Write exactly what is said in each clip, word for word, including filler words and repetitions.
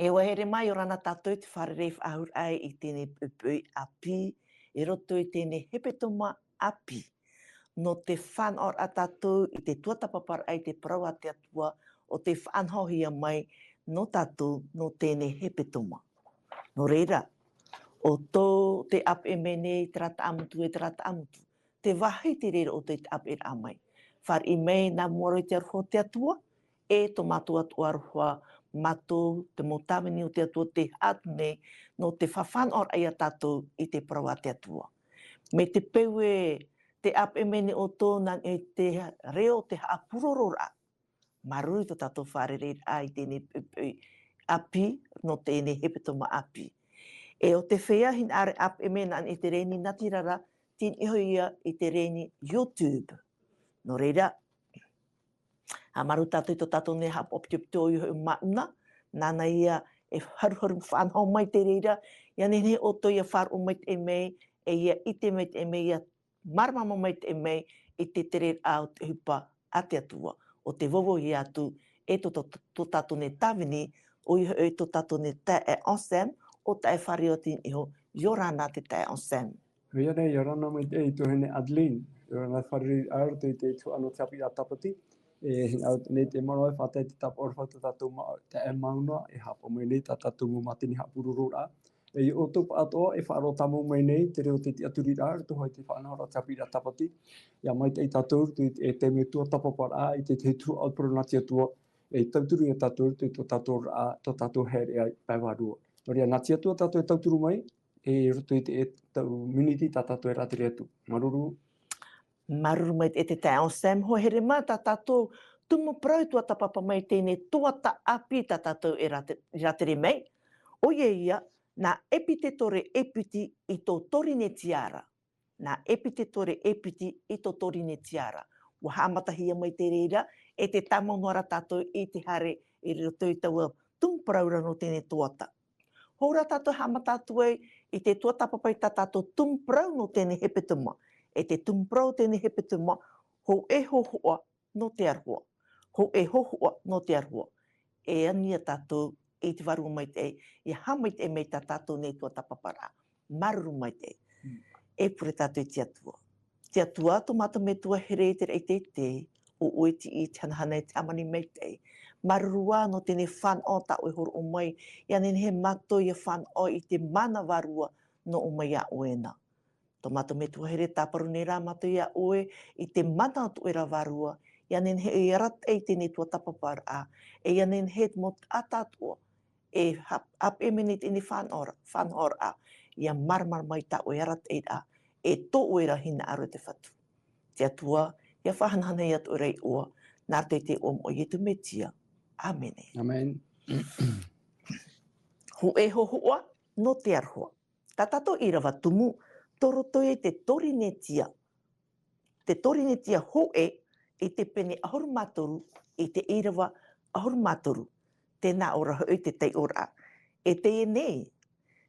E ua here mai, ʻia ora na tātou i te fārerei faʻahou raʻa i teie poʻipoʻi ʻāpī, i roto i teie hepetoma ʻāpī. Nō te fānaʻoraʻa tātou i te tuatāpaparaʻa i te parau a te Atua, ʻo tē faʻanahohia mai nō tātou nō teie hepetoma. Nō reira, ʻo tō te ʻāpeʻe mai nei, terā taʻamotu e terā taʻamotu, te vāhi te reira ʻo tō te ʻāpeʻeraʻa mai. Fāriʻi mai nā mua roa i te aroha o te Atua, e tō mātou Atua aroha, mātou te mau tāvini o te Atua tē haʻa atu nei, nō te fānaʻoraʻa ia tātou i te parau a te Atua. Mai te peu e te ʻāpeʻe mai nei ʻoutou nā niʻa i te reo o te haʻapūrororaʻa. Māuruuru i tō tātou fārereiraʻa i teie poʻipoʻi ʻāpī, nō teie hepetoma ʻāpī. E ʻo te feiā hinaʻaro e ʻāpeʻe mai nā niʻa i te rēni natirara, tei niʻa iho ia i te rēni YouTube. Nō reira, haʻamāuruuru tātou i tō tātou nei haʻapaʻo pito pito ʻoia hoʻi māʻona, nāna ia e haruharu faʻanaho mai te reira, ʻia nehenehe ʻoutou ʻia faʻaroʻo maitaʻi mai, e ʻia ʻite maitaʻi mai, ʻia māramarama maitaʻi mai i te tereraʻa o te ʻohipa a te Atua, ʻo tē vauvauhia atu e tō, tō, tō tātou nei tāvini, ʻoia hoʻi tō tātou nei taeaʻe Anselme, ʻo tae fāriʻi atu i niʻa iho, ʻia ora na te taeaʻe Anselme. ʻOia nei, ʻia ora na maitaʻi e tuahine Adeline, ʻia ora na fārereiraʻa i roto i te tuhaʻa nō te haʻapiʻiraʻa Tāpati, e hinaʻaro nei te manaʻo e faʻatae i te tāpaʻo aroha tō tātou ma-, taeaʻe Mauna, e haʻapaʻo mai nei tā tātou mau mātini haʻapūrororaʻa. E ia ʻoutou pāʻatoʻa e faʻaroʻo tāmau mai nei te reo o te tiʻaturiraʻa, roto hoʻi i te faʻanahoraʻa o te haʻapiʻiraʻa Tāpati, ʻia maitaʻi tātou i te, e te mea tuatāpaparaʻa, i te, te tuhaʻa o te parau nā te Atua, e tauturu ia tātou i tō tātou oraraʻa, tō tātou haereʻa i pae vārua. Nō reira, nā te Atua tātou e tauturu mai, e roto i te, e tau miniti tā tātou e rātere atu. Māuruuru. Māuruuru maitaʻi e te taeaʻe Anselme. Hoa here mā, tā tātou tumu parau e tuatāpapa mai teie tuatāpapa ʻāpī tā tātou e rāte-, rātere mai. ʻOia ia, nā Epitetore e piti i tō Torinetia ra. Nā Epitetore e piti i tō Torinetia ra. ʻUa haʻamatahia mai te reira, e tē tāmau noa ra tātou i te haere i roto i taua tumu parau ra nō teie tuatā. Hou rā tātou e haʻamata atu ai i te tuatāpapa i tā tātou tumu parau nō teie hepetoma. E te tumu parau o teie hepetoma, hōʻē hōhoʻa nō te aroha. Hōʻē hōhoʻa nō te aroha. E ani ia tātou i te Vārua Maitaʻi, ʻia haʻamaitaʻi mai tā tātou nei tuatāpaparaʻa. Māuruuru maitaʻi. Mm. E pure tātou i te Atua. Te Atua, tō mātou Metua here i te raʻi teitei, ʻo ʻoe te tiʻi, te hanahana e te hāmani maitaʻi. Māuruuru ā nō teie fānaʻo tā ʻoe e hōroʻa mai, ʻia nehenehe mātou ʻia fānaʻo i te mana vārua nō ʻō mai iā ʻoe na. Tō mātou Metua here, tāparu nei rā mātou iā ʻoe i te mana o tō ʻoe ra vārua, ʻia nehenehe e arataʻi i teie tuatāpaparaʻa, e ʻia nehenehe te mau taʻata atoʻa e ha-, haʻapaʻo mai nei i teie fānaʻoraʻa, fānaʻoraʻa, ʻia māramarama i tā ʻoe arataʻiraʻa, e tō ʻoe ra hinaʻaro e te Fatu. Te Atua, ʻia faʻahanahana ia tō ʻoe ra iʻoa, nā roto i te iʻoa o Ietu Metia. ʻĀmene. ʻĀmene. Hōʻē hōhoʻa nō te aroha. Tā tātou ʻīrava tumu, tō roto i te Torinetia. Te Torinetia hōʻē i te pene ʻahuru mā toru, i te ʻīrava ʻahuru mā toru. Tē nā ʻō ra hoʻi te taiʻoraʻa. E teie nei,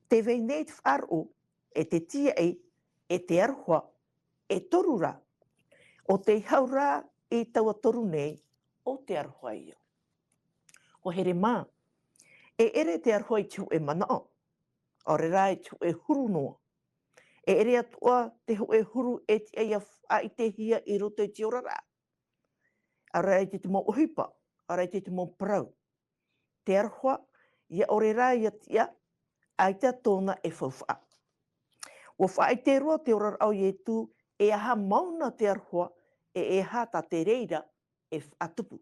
tē vai nei te faʻaroʻo, e te tīaʻi, e te aroha, e toru rā. ʻO tei hau rā i taua toru nei, ʻo te aroha ïa. Hoa here mā, e ʻere te aroha i te hōʻē manaʻo, ʻaore rā i te hōʻē huru noa. E ʻere atoʻa te hōʻē huru e tiʻa ʻia faʻaʻitehia i roto i te oraraʻa. ʻAore rā i te mau ʻohipa, ʻaore rā i te mau parau. Te aroha, ʻia ʻore rā ʻia tiʻa, ʻaita tōna e faufaʻa. ʻUa faʻaʻite roa te oraraʻa o Ietu, e aha mau na te aroha, e e aha tā te reira e faʻatupu.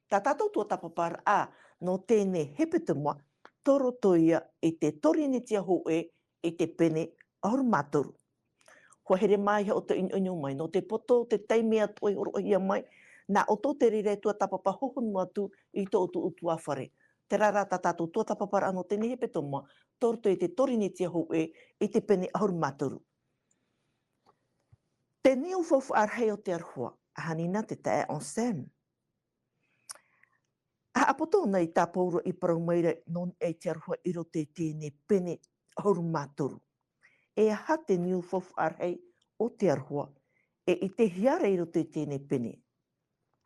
Tā tātou tuatāpaparaʻa nō teie hepetoma, tō roto ïa i te Torinetia hōʻē i te pene ʻahuru mā toru. Hoa here mā, ʻeiaha ʻoutou e ʻinoʻino mai, nō te poto o te taime atoʻa i hōroʻahia mai, nā ʻoutou te reira e tuatāpapa hohonu atu i tō ʻoutou ʻutuāfare. Terā rā tā tātou tuatāpaparaʻa nō teie hepetoma, tō roto i te Torinetia hōʻē i te pene ʻahuru mā toru. Te niu faufaʻa rahi o te aroha, ʻa Hanina te taeaʻe Anselme. ʻA haʻapoto anaʻe tā Pauro i parau mai ra nō niʻa i te aroha i roto i teie pene ʻahuru mā toru. E aha te niu faufaʻa rahi o te aroha, e ʻitehia ra i roto i teie pene.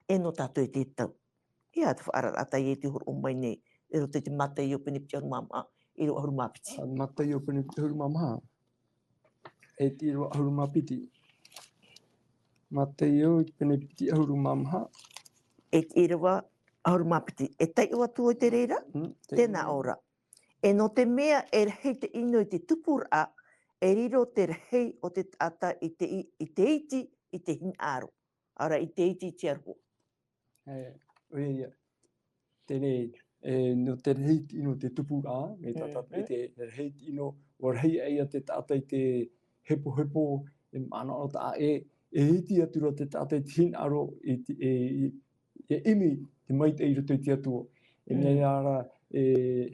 E nō tātou e te tau. E aha te faʻaararaʻa tā Ietu i hōroʻa mai nei, i roto i te Mataio pene piti ʻahuru mā maha, ʻīrava ʻahuru mā piti. Ā, Mataio pene piti ʻahuru mā maha. E te ʻīrava ʻahuru mā piti. Mataio pene piti ʻahuru mā maha. E te ʻīrava ʻahuru mā piti. E taiʻo atu ʻoe i te reira? Mm, taiʻo. Tē nā ʻō ra. E nō te mea e rahi te ʻino i te tupuraʻa, e riro te rahi o te taʻata i te i-, i te iti i te hinaʻaro. ʻĀreʻa, i te iti i te aroha. E, ʻoia ia. Teie, e, nō te rahi te ʻino i te tupuraʻa, mai tā tātou, mhm, i te rahi te ʻino, ʻua rahi aʻe ia te taʻata i te hepohepo, e manaʻo taʻa ʻē, e iti atu ra te taʻata i te hinaʻaro, i te, e, i, e ʻimi te maitaʻi i roto i te Atua. E, mhm, mea ia ra, e,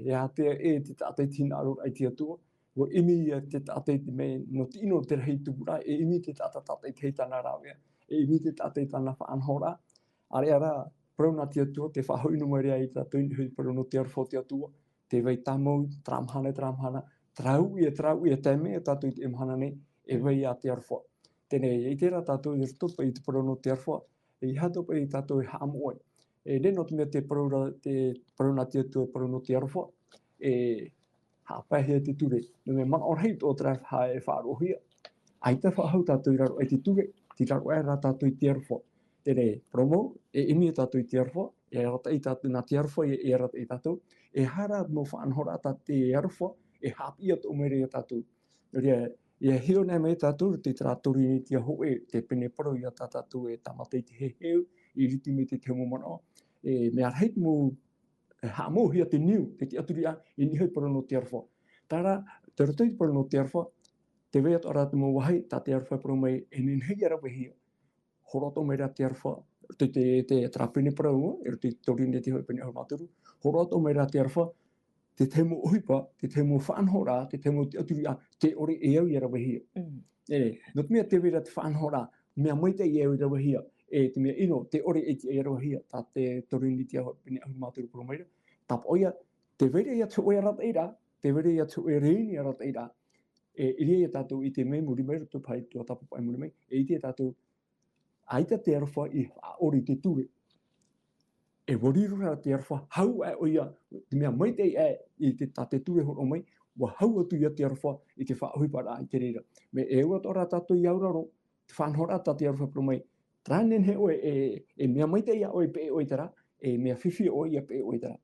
e ātea ʻē te taʻata i te hinaʻaro i te Atua, ʻua ʻimi ia te taʻata i te mea, nō te ʻino te rahi tupuraʻa, e ʻimi te taʻata, taʻata i te hei tāna rāveʻa, e ʻimi te taʻata i tāna faʻanahoraʻa. ʻĀreʻa rā, parau nā te Atua, tē faʻahoʻi noa mai ra ia tātou i niʻa i te parau nō te aroha o te Atua, tē vai tāmau, terā mahana, terā mahana, terā uʻi, terā uʻi, e tae mai ia tātou i teie mahana nei, e vai ia te aroha. Teie, e ʻite ra tātou i roto paʻi i te parau nō te aroha, e ʻeiaha atoʻa paʻi tātou e haʻamoʻe ai. E, nō te mea te parau ra, te parau nā te Atua, e parau nō te aroha, e haʻapaehia te ture. Nō te mea manaʻo rahi atoʻa terā e faʻaroʻohia. ʻAita faʻahou tātou i raro aʻe i te ture, tei raro aʻe rā tātou i te aroha. Teie, parau mau, e ʻimi tātou i te aroha, e arataʻi tātou, nā te aroha e, e arataʻi tātou, e aha rā mau faʻanahoraʻa tā te aroha, e haʻapiʻi atoʻa mai ra ia tātou. Nō reira, ʻia hiʻo nei mai tātou i terā Torinetia hōʻē, te pene parau ia tā tātou e tāmata i te heheu, i ʻiriti mai te tahi mau manaʻo, e mea rahi te mau, e haʻamauhia te niu, te tiʻaturi ʻā, i niʻa i te parau nō te aroha. Terā, tei roto i te parau nō te aroha, tē vai atoʻa ra te mau vāhi, tā te aroha e parau mai, e nehenehe ʻia ravehia. Hōroʻa atoʻa mai ra te aroha, te, te, te, terā pene parau, e roto i te Torinetia hōʻē pene ʻahuru mā toru, hōroʻa atoʻa mai ra te aroha, te tahi mau ʻohipa, te tahi mau faʻanahoraʻa, te tahi mau tiʻaturi ʻā, tē ʻore e au ʻia ravehia. Mm. E, nō te mea tē vai ra te faʻanahoraʻa, mea maitaʻi e au ʻia ravehia, e te mea ʻino, tē ʻore e tiʻa ʻia ravehia, tā te Torinetia hōʻē pene ʻahuru mā toru parau mai ra. Tāpaʻo ia, tē vai ra ia te hōʻē arataʻiraʻa, tē vai ra ia te hōʻē rēni arataʻiraʻa. E, i reira ia tātou i ʻite mai, muri mai, roto paʻi i te tuatāpapa i muri mai, e ʻite tātou, ʻaita te aroha i faʻaʻore i te ture. E ʻua riro rā te aroha, hau aʻe ʻoia, te mea maitaʻi aʻe i te, tā te ture hōroʻa mai, ʻua hau atu ia te aroha i te faʻaʻohiparaʻa i te reira. Mea e au atoʻa rā tātou ʻia auraro, te faʻanahoraʻa tā te aroha e parau mai, terā e nehenehe ʻoe, e, e mea maitaʻi ʻoe e peʻe ʻoe i terā, e mea fifi ʻoe ʻia peʻe ʻoe i terā.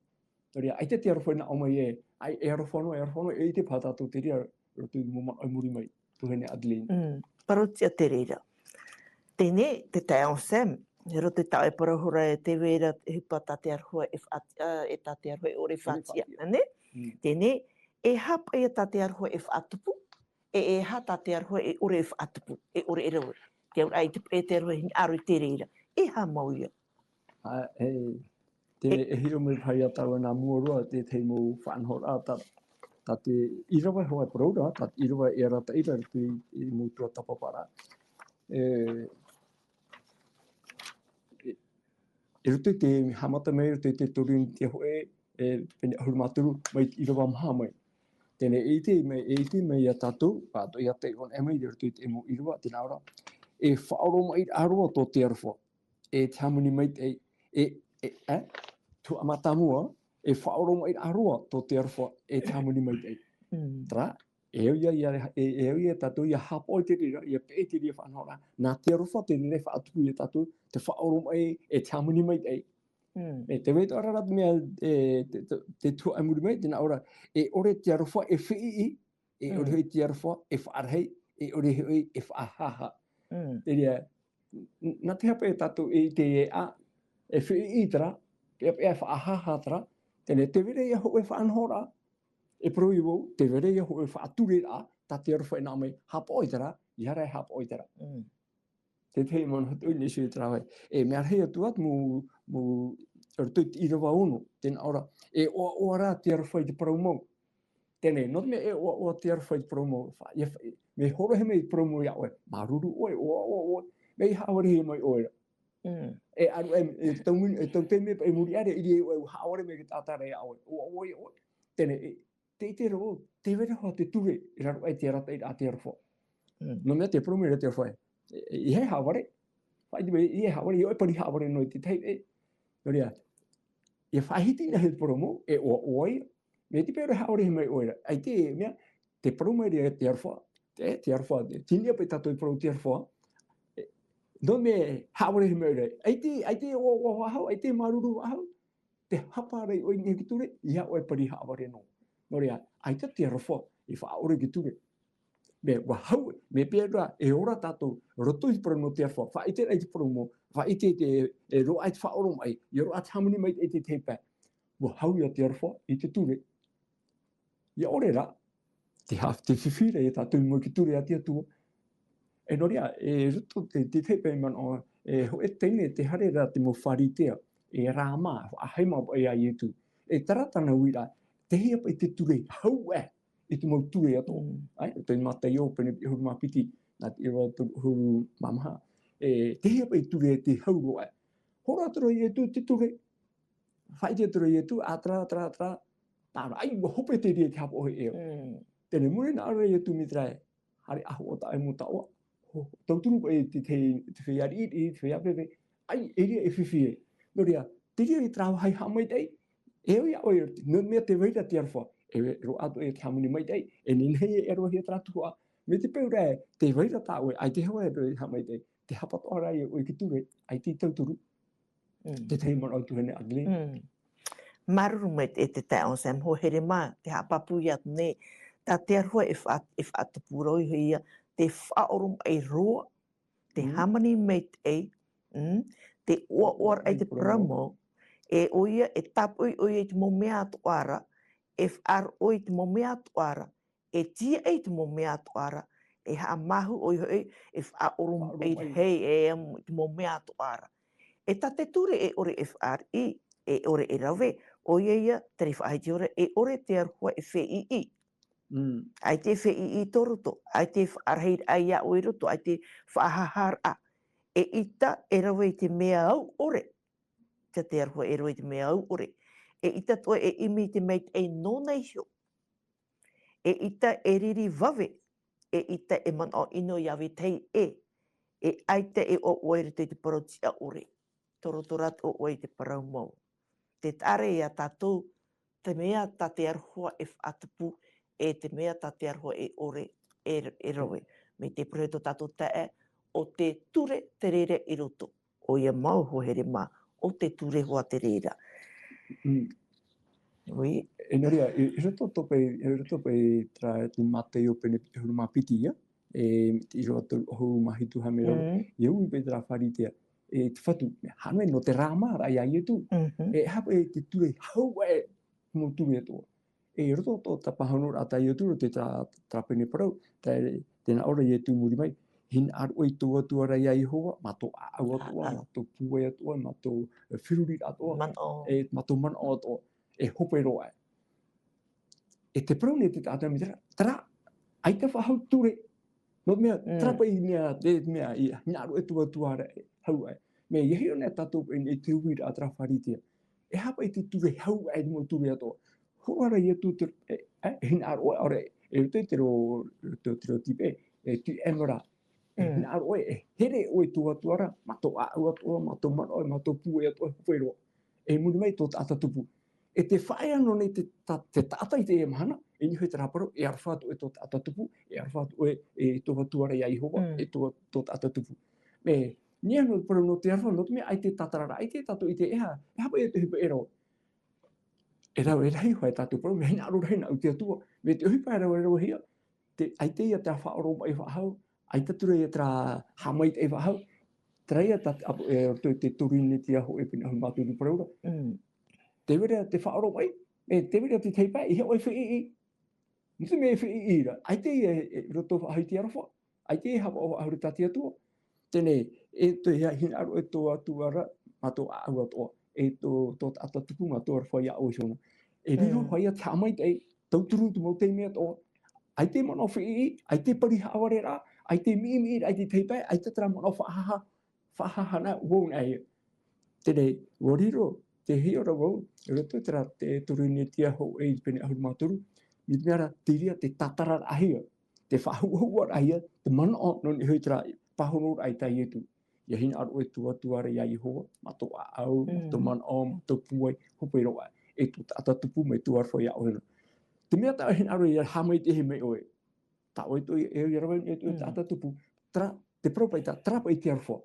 Nō reira, ʻaita te aroha e nā ʻō mai ē, ʻaita e aroha noa, e aroha noa, e ʻite paha tātou te reira, roto i te mau manaʻo i muri mai, tuahine Adeline. Mm, parau tiʻa te reira. Teie, te taeaʻe Sam, i roto i tā ʻoe parau hora e tē vai ra te ʻohipa tā te aroha e faʻatiʻa, e tā te aroha e ʻore e faʻatiʻa, nē? Mm. Teie, e aha paʻi ia tā te aroha e faʻatupu, e, e aha tā te aroha e ʻore e faʻatupu, e ʻore e rave. Te auraʻa i te, e te aroha e hinaʻaro i te reira. E aha mau ia? Ā, e, te, e hiʻo mai paha ia tāua nā mua roa, te, te mau faʻanahoraʻa, tā, tā te ʻīrava e hoa e parau ra, tā te ʻīrava e arataʻi ra, te, i mau tuatāpaparaʻa. E, e, i roto i te haʻamata mai, i roto i te Torinetia hōʻē, e, pene ʻahuru mā toru, mai te ʻīrava maha mai. Teie, e ʻite mai, e ʻite mai ia tātou, pātoʻi ia taiʻo mai, i roto i te mau ʻīrava, tē nā ʻō ra, e faʻaoromaʻiraʻa roa tō te aroha, e te hāmani maitaʻi, e, e, e, tuhaʻa mātāmua, e faʻaoromaʻiraʻa roa tō te aroha, e te hāmani maitaʻi. Mm. Terā, e au ia, ia, e, e au ia tātou, ʻia haʻapaʻo i te reira, ʻia peʻe i te reira faʻanahoraʻa, nā te aroha teie nei e faʻatupu ia tātou, te faʻaoromaʻi, e te hāmani maitaʻi. Mm. E tē vai atoʻa ra te mea, e, te, te, te tuhaʻa i muri mai, tē nā ʻō ra, e ʻore te aroha e feʻiʻi, e ʻore hoʻi te aroha e faʻarahi, e ʻore hoʻi e faʻahaʻahaʻa. Mm. Te reira, n-, nā te aha paʻi tātou e ʻite ē, ā, e feʻiʻi terā, peʻapeʻa e faʻahaʻahaʻa terā, teie, tē vai ra ia hōʻē faʻanahoraʻa, e parau ia vau, tē vai ra ia hōʻē faʻatureraʻa, tā te aroha e nā ʻō mai, haʻapaʻo i terā, ʻeiaha e haʻapaʻo i terā. Mm. Te tahi manaʻo atu i niʻa i terā vāhi. E mea rahi atu ā, mau, mau, roto i te ʻīrava ono, tē nā ʻō ra, e ʻoaʻoa rā te aroha i te parau mau. Teie, nō te mea e ʻoaʻoa te aroha i te parau mau, fa-, ʻia fa-, mea hōroʻahia mai te parau mau iā ʻoe, māuruuru ʻoe, ʻoaʻoa ʻoe, mea ʻia haʻavarehia mai ʻoe ra. Mm. E ʻaru, e, e tau mini-, e tau taime paʻi i muri aʻe ra, i reira ʻoe, ʻua haʻavare mai te taʻata ra iā ʻoe, ʻoaʻoa ʻoe. Teie, e, te ʻite ra vau, tē vai ra hoʻi te ture, i raro aʻe i te arataʻiraʻa a te aroha. Mm. Nō te mea tē parau mai ra te aroha ē, e, e, ʻeiaha e haʻavare, faʻaʻite mai, ʻeiaha e haʻavare, ʻia ʻoe pari haʻavare noa i te tahi, e, nō reira, ʻIa faʻahiti na he parau mau, e ʻoaʻoa ia. Mai te peu ra haʻaore mai ʻoe ra. ʻAita e mea, tē parau mai ra te aroha. Te, te aroha, te, tini paʻi tātou e parau te aroha. E, nō te mea haʻaore mai ra. ʻAita, ʻaita e ʻoaʻoa faʻahou, ʻaita e māuruuru faʻahou. Tē hapa ra ʻoe i niʻa i te ture, ʻeiaha ʻoe e pari haʻavare noa. Nō reira, ʻaita te aroha, e faʻaʻore i te ture. Mea, ʻua hau, mai te peu ra, e ora tātou, roto i te parau nō te aroha, faʻaʻite ra i te parau mau, faʻaʻite te, e roaʻa i te faʻaoromaʻi, e roaʻa te hāmani maitaʻi i te tahi pae. ʻUa hau ia te aroha, i te ture. ʻIa ʻore ra, te ha-, te fifi ra ia tātou i mua i te ture a te Atua. E nō reira, e roto te, te tahi paʻi manaʻo, e hōʻē teine, tē haere ra te mau Pharisea, e rāmā, faʻahaʻamata paʻi ia Ietu. E terā tāna uiraʻa, teie paʻi te ture hau ē, i te mau ture atoʻa. Mm. ʻAe, te Mataio, pene ʻahuru mā piti, nā te ʻīrava toru ʻahuru mā maha. E, teie paʻi ture tē hau roa ē. Hōroʻa atu ra Ietu i te ture. Faʻaʻite atu ra Ietu, ʻa terā, terā, terā. Nā reira, ʻaita ʻua hope te reira i te haʻapaʻo e ʻeo. Mm. Teie nei, muri nā ʻō ra Ietu mai te reira ē. Haere ʻāvaʻe tāʻoe mau taoʻa. Ho-, tauturu paʻi te, te, te feiā riʻiriʻi, te feiā veve. ʻAita e reira e fifi ē. Nō reira, te reira i terā vāhi haʻamaitaʻi. E au ia ʻoe, nō te mea tē vai ra te aroha. E roaʻa atoʻa ia te hāmani maitaʻi. E nehenehe e roaʻahia terā tuhaʻa. Mai te peu ra ē, tē vai ra tā ʻoe, ʻaita e hau e roaʻa haʻamaitaʻi. Tē hapa atoʻa ra ia ʻoe i te ture, ʻaita e tauturu. Mm. Te tahi manaʻo tuahine Adelaide. Mm. Māuruuru maitaʻi e te taeaʻe Sam, hoa here mā, tē haʻapāpū atu nei, tā te aroha e faʻa-, e faʻatupu ra hoʻi ia, te faʻaoromaʻi roa, te Mm. hāmani maitaʻi, mm, te ʻoaʻoa ra i te parau mau, e ʻoia, e tāpoʻi ʻoia i te mau mea atoʻa ra, e faʻaroʻo i te mau mea atoʻa ra, e tiaʻi i te mau mea atoʻa ra, e haʻamāuruuru ʻoia hoʻi, e faʻaoromaʻi Faʻaoromaʻi. hei, e, em, i te mau mea atoʻa ra. E tā te ture e ʻore e fāriʻi, e ʻore e rave, ʻoia ia, terā faʻahiti ora, e ʻore te aroha e feiʻi. Mm. ʻAita e feiʻi tō roto, ʻaita e faʻarahiraʻa ia ʻoe i roto, ʻaita e faʻahaharaʻa. Eʻita e rave i te mea au ʻore. Tā te aroha e rave i te mea au ʻore. Eʻita atoʻa e ʻimi i te maitaʻi nōna iho. Eʻita e riri vave, eʻita e manaʻo ʻino ia vetahi ʻē, e ʻaita e ʻoaʻoa i roto i te parau tiʻa ʻore, tō roto rā te ʻoaʻoa i te parau mau. Tē taʻa ra ia tātou, te mea tā te aroha e faʻatupu, e te mea tā te aroha e ʻore, e, e rave. Mai te parau tō tātou taeaʻe, ʻo te ture te reira i roto. ʻOia mau, hoa here mā, ʻo te ture hoʻi te reira. Mm. Oui. E nō reira, i, i roto atoʻa paʻi, i roto paʻi terā te Mataio pene ʻahuru mā piti ia, e, i roto ʻahuru mā hitu haere mai ra, Mm. e ui paʻi terā Pharisea, e te fatu, hāmani nō te rāmāraʻa ia Ietu. Mhm. E aha paʻi te ture hau ē, mau ture atoʻa. E roto atoʻa tā pāhonoraʻa tā Ietu, roto i terā, terā pene parau, tā, tē nā ʻō ra Ietu i muri mai, hinaʻaro ʻoe i tō Atua ra ia Iehova, mā tō ʻāʻau atoʻa, ʻĀʻau. mā tō pūai atoʻa, mā tō, e, feruriraʻa atoʻa, Manaʻo. e, mā tō manaʻo atoʻa, e hope roa ē. E te parau nei te taʻata mai terā, terā, ʻaita faʻahou ture. Nō te mea, Mm. terā paʻi mea, te mea, i, hinaʻaro ʻoe i tō Atua ra, e, hau ē. Mea, ʻia hiʻo nei tātou, e, i te uiraʻa a terā Pharisea. E aha paʻi te ture hau ē, te mau ture atoʻa. Hōroʻa ra Ietu te, e, e, hinaʻaro ʻoe, ʻaore, e roto i te reo, te, te reo tīpē, e, tu aimeras. E, Mm. hinaʻaro ʻoe, e, here ʻoe i tō Atua ra, mā tō ʻāʻau atoʻa, mā tō manaʻo, mā tō pūai atoʻa, e hope roa. E muri mai tō taʻata tupu. E tē faʻaea noa nei te ta-, te taʻata i teie mahana, e niʻa i terā parau, e aroha atu ʻoe i tō taʻata tupu, e aroha atu ʻoe, e tō Atua ra ia Iehova, Mm. e tō, tō taʻata tupu. Mea, niʻa noa te parau nō te aroha, nō te mea ʻaita e tātararaʻa, ʻaita e tātou i te ʻeiaha, e aha paʻi e te ʻohipa e rave. E rave, e rahi hoʻi tātou parau, mea hinaʻaro rahi nā ʻu te Atua, mea te ʻohipa e rave, e ravehia, te, ʻaita ia terā faʻaoromaʻi faʻahou, ʻaita atu ra ia terā haʻamaitaʻi faʻahou, terā ia tā, a, e, roto i te Torinetia hōʻē pene ʻahuru mā toru parau ra. Mm. Tē vai ra te faʻaoromaʻi, e, tē vai ra te tahi pae, ʻeiaha ʻoe e feiʻi. Nō te mea e feiʻi ra, ʻaita ia e, e roto faʻahou i te aroha, ʻaita e haʻapaʻo faʻahou ra tā te Atua. Teie nei, e te hia hinaʻaro ʻoe i tō Atua ra, mā tō ʻāʻau atoʻa, e tō, tō taʻata tupu mā tō aroha ia ʻoe iho na. E riro Mm. hoʻi ia te haʻamaitaʻi, tauturu te mau taime atoʻa. ʻAita e manaʻo feiʻi, ʻaita e pari haʻavareraʻa, ʻaita e miʻimiʻiraʻa i te tahi pae, ʻaita terā manaʻo faʻahaha, faʻahaha nā, ʻua ʻō nā ia. Teie nei, ʻua riro, tē hiʻo ra vau, i roto i terā te Torinetia hōʻē pene ʻahuru mā toru, mai te mea ra, te reira te tātararaʻahia, te faʻahuʻahuʻaraʻahia, te manaʻo nō niʻa hoʻi terā pāhonoraʻa i tā Ietu. Ia hinaʻaro ʻoe tō Atua ra ia Iehova, mā tō ʻāʻau, mā tō manaʻo, mā tō pūai, hope roa, e tō taʻata tupu mai tō aroha ia ʻoe. Te mea tā hinaʻaro ia haʻamaitaʻi mai ʻoe. Tā ʻoe tō, e au ia rave e tō taʻata tupu. Terā, te parau paʻi tā, terā paʻi te aroha.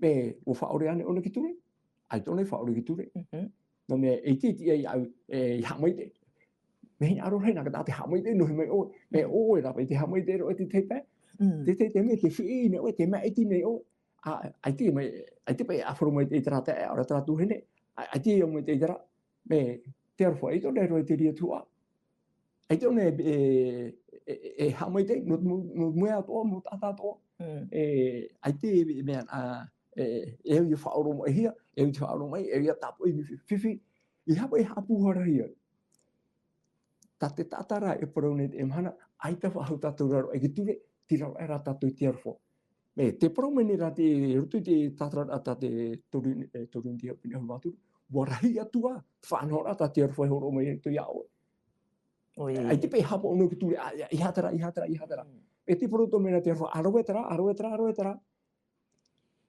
E, ʻua faʻaʻore ānei ʻōna i te ture? ʻAita ʻōna i faʻaʻore i te ture. Nō te mea, e te, te, e, au, e, haʻamaitaʻi. Mea hinaʻaro rahi nā, ka taʻa te haʻamaitaʻi noa mai ʻoe. E, ʻoe rā paʻi te haʻamaitaʻi roa i te tahi pae. Te, te, te mea, te fifi nei ʻoe, te maʻiti nei ʻoe. ʻA, ʻaita mai, ʻaita paʻi e ʻāfaro mai i terā taeaʻe, ʻaore terā tuahine. ʻA, ʻaita e au mai i terā. E, te aroha, ʻaita ʻōna e roaʻa i te reira tuhaʻa. ʻAita ʻōna e, e, e, e haʻamaitaʻi, nō, nō, nō te mea atoʻa, nō te taʻata atoʻa. E, ʻaita e, e mea, ā, e, e au ia faʻaʻoromaʻihia, e au ia faʻaʻoromaʻi, e au ia tāpoʻi fifi. ʻEiaha paʻi e haʻapūhārahia. Tā te taʻata ra e parau nei teie mahana, ʻaita faʻahou tātou ra roaʻa i te ture, tei roaʻa ra tātou i te aroha. E, te parau mai nei rā te, i roto i te tātararaʻa tā te toru, e, toru Timotheo pene ʻahuru mā toru, ʻua rahi atu ā, faʻanahoraʻa tā te aroha e hōroʻa mai tō ia ʻoe. ʻAita paʻi e haʻapaʻo noa i te ture, ā, ā, ʻeiaha terā, ʻeiaha terā, ʻeiaha terā. E te parau atoʻa mai nā te aroha, ā rave terā, ā rave terā, ā rave terā.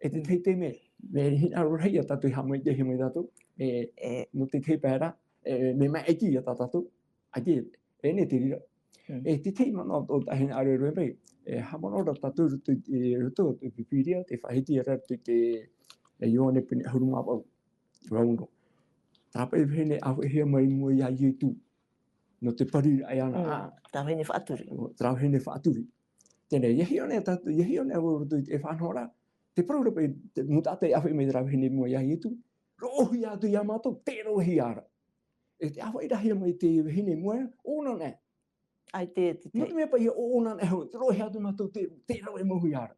E te tahi taime, mea hinaʻaro rahi ia tātou e haʻamaitaʻi mai tātou, e, nō te tahi pae ra, e, mea maʻiti ia tā tātou, ʻaita, e, e nei te reira. E te tahi manaʻo atoʻa tā hinaʻaro e rave mai, e, haʻamanaʻo ra tātou i roto, i roto i te Pīpīria, tē faʻahiti ra i te, e, Ioane pene ʻahuru mā vaʻu, ʻahuru mā ono. Terā paʻi vahine ʻāfaʻihia mai i mua ia Ietu, nō te pariraʻa iāna, ā. Terā vahine faʻaturi. Terā vahine faʻaturi. Teie nei, ʻia hiʻo nei tātou, ʻia hiʻo nei au i roto i te faʻanahoraʻa. Te parau ra paʻi, te mau taʻata e ʻāfaʻi mai terā vahine i mua ia Ietu. Roʻohia atu ia mātou, tē roaʻahia ra. E te ʻāfaʻiraʻahia mai te vahine i mua, ʻōna anaʻe. ʻAita te, te. Nō te mea paʻi, ʻōna anaʻe hoʻi, roʻohia atu mātou, tē, tē rave mau hia ra.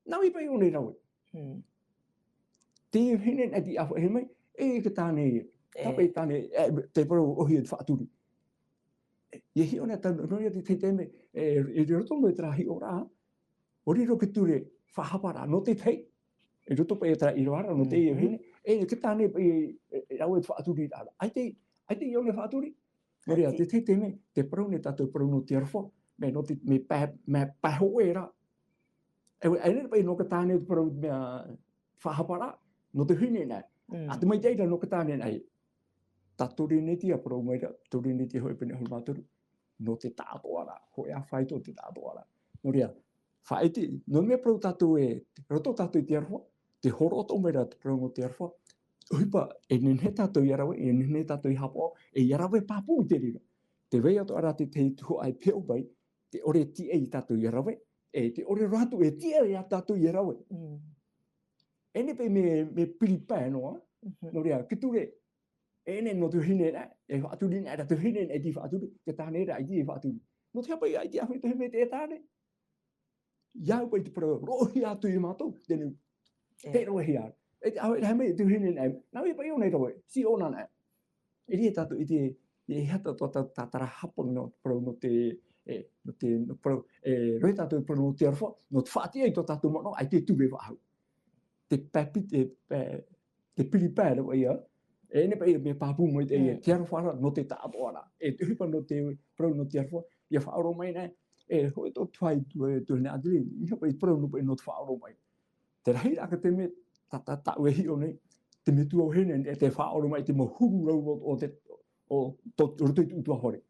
Nā vai paʻi ʻōna i rave. Te vahine anaʻe tei ʻāfaʻi mai, e, te tāne ia. Tāpaʻi tāne, e, te parau ʻōhie te faʻaturi. ʻIa hiʻo nei tātou, nō reira te, te, te mea, e, i roto mai terā hiʻoraʻa, ʻua riro te ture faʻahaparaʻa, nō te tahi, i roto paʻi terā ʻīrava ra, nō te vahine, e, te tāne paʻi, e, e rave te faʻaturiraʻa. ʻAita, ʻaita ʻōna i faʻaturi. Nō reira, te, te, te mea, te parau nei tātou parau nō te aroha, mea nō te, mea pae, mea pae hōʻē ra. E, e, e, paʻi nō te tāne te parau mea faʻahaparaʻa, nō te vahine anaʻe. ʻA te maitaʻi ra nō te tāne anaʻe. Tā Torinetia parau mai ra, Torinetia hoʻi pene ʻahuru mā toru, nō te tāʻātoʻaraʻa, hōʻē ā faito te tāʻātoʻaraʻa. Nō reira, faʻaʻite, nō te mea parau tātou e, roto tātou i te aroha, te hōroʻa atoʻa mai ra te parau nō te aroha, ʻohipa, e nehenehe tātou ʻia rave, e nehenehe tātou ʻia haʻapaʻo, e ʻia rave pāpū i te reira. Tē vai atoʻa ra te tahi tuhaʻa e peʻo mai, tē ʻore e tiʻa ia tātou ʻia rave, e tē ʻore roa atu e tiʻa ia tātou ʻia rave. E nehenehe paʻi mea, mea piri pae noa, nō reira, te ture, e nehenehe nō te vahine ra, e faʻaturi anaʻe ra te vahine anaʻe tei faʻaturi, te tāne ra ʻaita e faʻaturi. Nō te aha paʻi ʻaita e ʻāfaʻi te vahine i te tāne. ʻIa au paʻi te parau, roʻohia atu ia mātou, teie nei, tē roaʻahia ra. E te ʻāfaʻiraʻa mai te vahine anaʻe, nā vai paʻi ʻōna i rave, tei ʻōna anaʻe. E rave tātou i te, e hia tātou tā, tā, tātarahapa nō te parau nō te, e, nō te, nō te parau, e, rave tātou parau nō te aroha, nō te faʻatiʻa i tō tātou manaʻo, ʻaita e ture faʻahou. Te papi, te, e, te piri pae ra ia, e nehenehe paʻi mea pāpū mai te, e, te aroha ra, nō te tāʻātoʻaraʻa. E te ʻohipa nō te parau nō te aroha, ʻia faʻaʻoromaʻi nei, e, hōʻē atoʻa tuahine, tu-, e, tuahine Adeline, ʻeiaha paʻi parau nō paʻi nō te faʻaʻoromaʻi. Te rahiraʻa ka te mea, tā, tā, tāʻu e hiʻo nei, te metua vahine, e te faʻaʻoromaʻi te mau huru rau o, o te, o, tō, roto i te ʻutuāfare.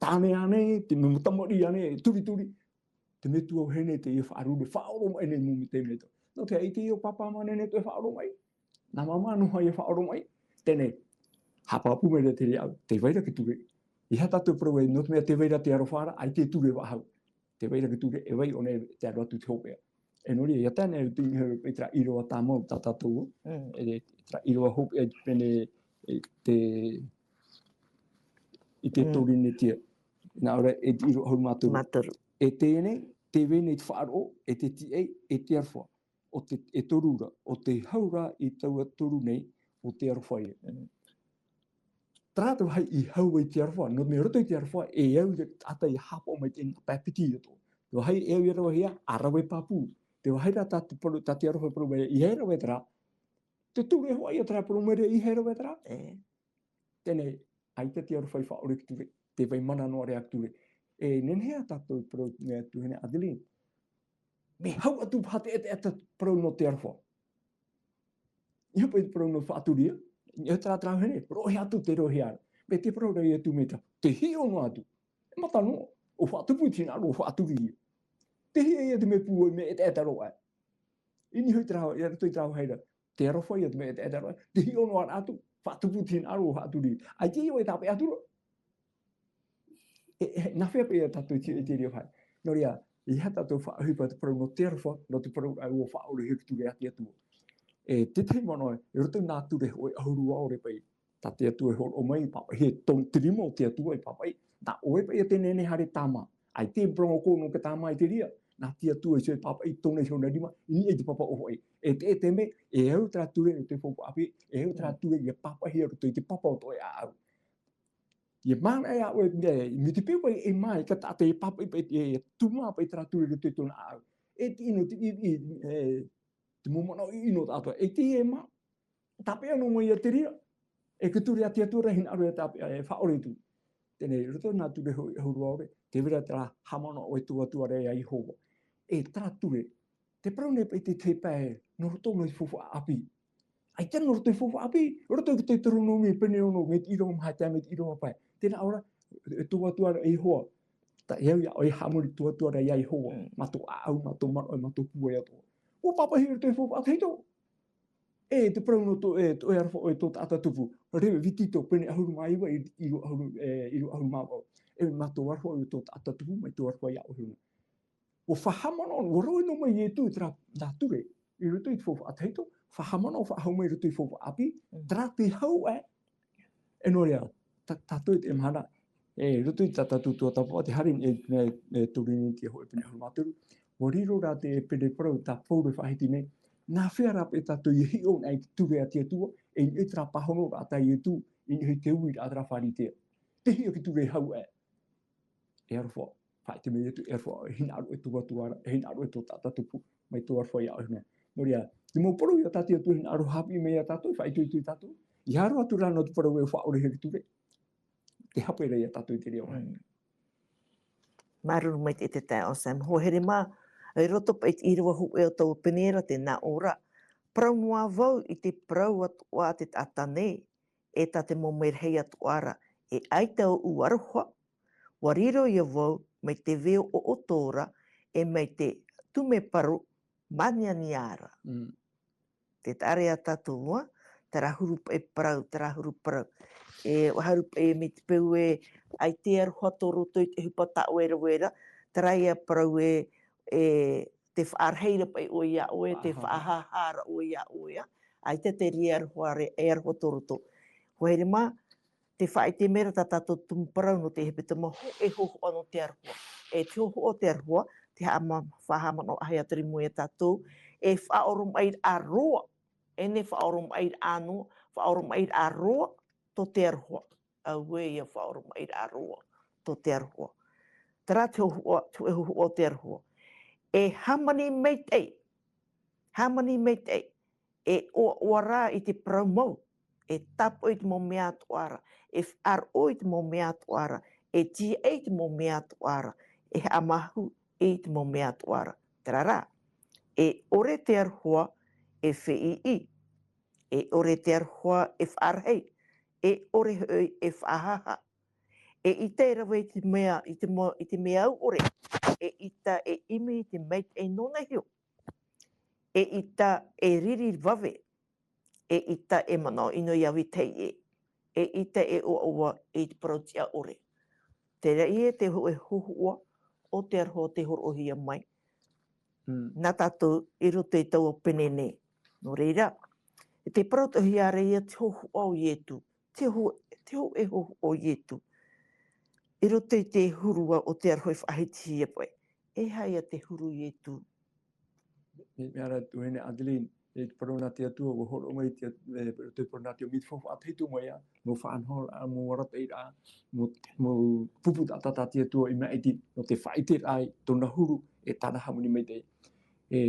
Tāne ānei, te mau tamariʻi ānei, e turituri, te metua vahine teie faʻaruru, faʻaʻoromaʻi nei mau mea, te mea tō. Nō te aha, ʻaita e pāpā māmā nehenehe atoʻa e faʻaʻoromaʻi. Nā māmā noa ïa e faʻaʻoromaʻi. Teie nei, haʻapāpū mai ra te reira, tē vai ra te ture. ʻEiaha tātou parau ē, nō te mea tē vai ra te aroha ra, ʻaita e ture faʻahou. Tē vai ra te ture, e vai ʻōna e tae roa atu i te hopeʻa. E nō reira, ʻia tae nei au i te, i terā ʻīrava tāmau tā tātou, e, terā ʻīrava hopeʻa i te pene, e, te, i te Torinetia. Nā ʻō ra, e te ʻīrava ʻahuru mā toru. Mā toru. E teie nei, tē vai nei te faʻaroʻo, e te tiʻa, e te aroha. ʻO te, e toru ra, ʻo tē hau ra i taua toru nei, ʻo te aroha ïa. Terā te vāhi i hau ai te aroha, nō te mea roto i te aroha, e au i te taʻata ʻia haʻapaʻo mai te pae piti atoʻa. Te vāhi e au ʻia ravehia, ʻa rave pāpū. Te vāhi rā tā te parau, tā te aroha e parau mai ra, ʻeiaha e rave terā. Te ture hoʻi ïa terā e parau mai ra, ʻeiaha e rave terā. Teie nei, ʻaita te aroha i faʻaʻore i te ture. Tē vai mana noa ra i te ture. E nehenehe ā tātou e parau, e, tuahine Adeline. Mea hau atu paha te, te, te parau nō te aroha. ʻIa paʻi te parau nō Faʻaturi, ʻia, ʻia tārahu nei, roʻohia atu te roʻohia ra. Mea te parau ra Ietu mai ra, tē hiʻo noa atu. E mata noa, ʻo Faʻatupu te hinaʻaro o Faʻaturi ia. Tē hiʻo ia te mea pūai, mea ʻetaʻeta roa. I niʻa i te rā, i roto i te rā vāhi ra. Te aroha ia te mea ʻetaʻeta roa. Tē hiʻo noa ra atu, Faʻatupu te hinaʻaro o Faʻaturi. ʻAita e tāpeʻa atu ra. E, e, nā hea paʻi ia tātou i te, i te reira vāhi. Nō reira, ʻeiaha tātou faʻaʻohipa te parau nō te aroha, nō te parau ra ʻua faʻaʻorehia i te ture a te Atua. E, te tahi manaʻo, i roto i nā ture hōʻē ʻahuru ʻaore paʻi, tā te Atua e hōroʻa mai, pāpaʻihia e tō, te rima o te Atua e pāpaʻi, nā ʻoe paʻi ia te nehenehe haere tāmā. ʻAita e parau ʻoe nō te tāmā i te reira, nā te Atua iho e pāpaʻi tōna iho nā rima, i niʻa i te papa ʻōfaʻi. E te, e te mea, e au terā ture i te faufaʻa ʻāpī, e au terā ture ʻia pāpaʻihia i roto i te papa o tō ʻoe ʻāʻau. ʻIa māramarama ʻoe, e, mai te peu paʻi e maʻi, ka taʻata e pāpaʻi paʻi, e, e tūmā paʻi terā ture i roto i tōna ʻāʻau. E te ʻino, te, i, i, e, te mau manaʻo ʻino tātou. E te e mā, tāpeʻa noa mai ia te reira. E te ture a te Atua ra hinaʻaro e tāpeʻa, e faʻaʻore atu. Teie, i roto i nā ture hō-, ʻahuru ʻaore, tē vai ra terā haʻamanaʻo e tō Atua ra ia Iehova. E terā ture, te parau nei paʻi te, te pae, nō roto nō te faufaʻa ʻāpī. ʻAita nō roto i te faufaʻa ʻāpī, roto i te Teuteronome, pene ono, mai te ʻīrava maha tae mai te ʻīrava pae. Tē nā ʻō ra, e tō Atua ra Iehova. Tā, e au ia ʻoe e haʻamori tō Atua ra ia Iehova. Mm. Mā tō ʻāʻau, mā tō manaʻo, mā tō pūai atoʻa. ʻUa pāpaʻihia i roto i te faufaʻa tahito. E te parau nō tō, e, tō, e aroha ʻoe tō taʻata tupu. Reva, Vītito, pene ʻahuru mā iva, i, ʻīrava ʻahuru, e, ʻīrava ʻahuru mā vaʻu. E mā tō aroha ʻoe tō taʻata tupu, mai tō aroha ia ʻoe. ʻUa faʻahaʻamanaʻo, ʻua rave noa mai Ietu i terā nā ture, i roto i te faufaʻa tahito, faʻahaʻamanaʻo, faʻahou mai i roto i te faufaʻa ʻāpī, mm, terā te hau ē. E nō reira, tā, tātou i teie mahana, e, i roto i tā tātou tuatāpapa, te haere, e, e, e Toriniti hōʻē pene ʻahuru mā toru, ʻua riro rā te pene parau tā Pauro e faʻahiti nei, nā hea rā paʻi tātou ʻia hiʻo anaʻe i te ture a te Atua, e, i terā pāhonoraʻa tā Ietu, i niʻa i te uiraʻa a terā Pharisea. Tē hiʻo i te ture hau ē. E aroha, faʻaʻite mai Ietu, e aroha, e hinaʻaro e tō Atua ra, e hinaʻaro e tō taʻata tupu, mai tō aroha ia ʻoe nei. Nō reira, te mau parau ia tā te Atua e hinaʻaro haʻapiʻi mai ia tātou, faʻaitoito ia tātou. ʻIa roa atu rā nō te parau e faʻaʻorehia i te ture. Te hape ra ia tātou i te reira vāhi. Mm. Māuruuru maitaʻi te taeaʻe Sam. Hoa here mā, i roto paʻi i te ʻīrava hōʻē o taua pene ra, tē nā ʻō ra. Parau noa vau i te parau atoʻa a te taʻata nei, e tā te mau merahi atoʻa ra, e ʻaita ʻoʻu aroha, ʻua riro ia vau mai te veo ʻoʻoto ra, e mai te tumu parau māniania ra. Mm. Tē taʻa ra ia tātou, ā, terā huru paʻi parau, terā huru parau. E, ʻua haere paʻi mai te peu ē, ʻaita e aroha tō roto i te ʻohipa tāʻoe e rave ra, terā ia parau ē, e, tē faʻarahi ra paʻi ʻoe ia ʻoe, tē faʻahaha ra ʻoe ia ʻoe, ā. ʻAita te reira e aroha ra, e aroha tō roto. Hoa here mā, tē faʻaʻite mai ra tā tātou tumu parau nō te hepetoma hōʻē hōhoʻa nō te aroha. E te hōhoʻa o te aroha, te haʻama-, faʻahaʻamanaʻo ʻāhia atu ra i mua ia tātou, e faʻaoromaʻiraʻa roa, e nehenehe faʻaoromaʻiraʻa noa, faʻaoromaʻiraʻa roa tō te aroha. Auē ïa faʻaoromaʻiraʻa roa tō te aroha. Terā te hōhoʻa, te hōhoʻa o te aroha. E hāmani maitaʻi, hāmani maitaʻi, e ʻoaʻoa rā i te parau mau, e tāpoʻi i te mau mea atoʻa ra, e faʻaroʻo i te mau mea atoʻa ra, e tīaʻi i te mau mea atoʻa ra, e haʻamāuruuru i te mau mea atoʻa ra. Terā rā, e ʻore te aroha e feiʻi, e ʻore te aroha e faʻarahi, e ʻore hoʻi e faʻahaha. E ʻita e rave i te mea, i te mo-, i te mea au ʻore, e ʻita e ʻimi i te maitaʻi nōna iho. E ʻita e riri vave, e ʻita e manaʻo ʻino ʻia vetahi ʻē, e ʻita e ʻoaʻoa i te parau tiʻa ʻore. Terā ïa te hō-, e hōhoʻa o te aroha tē hōroʻahia mai. Mm. Nā tātou i roto i taua pene nei. Nō reira, e te parau atoʻa ra ïa te hōhoʻa o Ietu. Te hō-, te hō-, e hōhoʻa o Ietu. I roto i te huru o te aroha e faʻahitihia paʻi. E aha ïa te huru o Ietu? Mea, mea ra tuahine Adeline, e te parau nā te Atua, ʻua hōroʻa mai te At-, e, te parau nā te Atua, mai te faufaʻa tahito mai ïa, mau faʻanahoraʻa, mau arataʻiraʻa, mau, mau pupu taʻata tā te Atua i maʻiti, nō te faʻaʻiteraʻa i tōna huru, e tāna hāmani maitaʻi. E,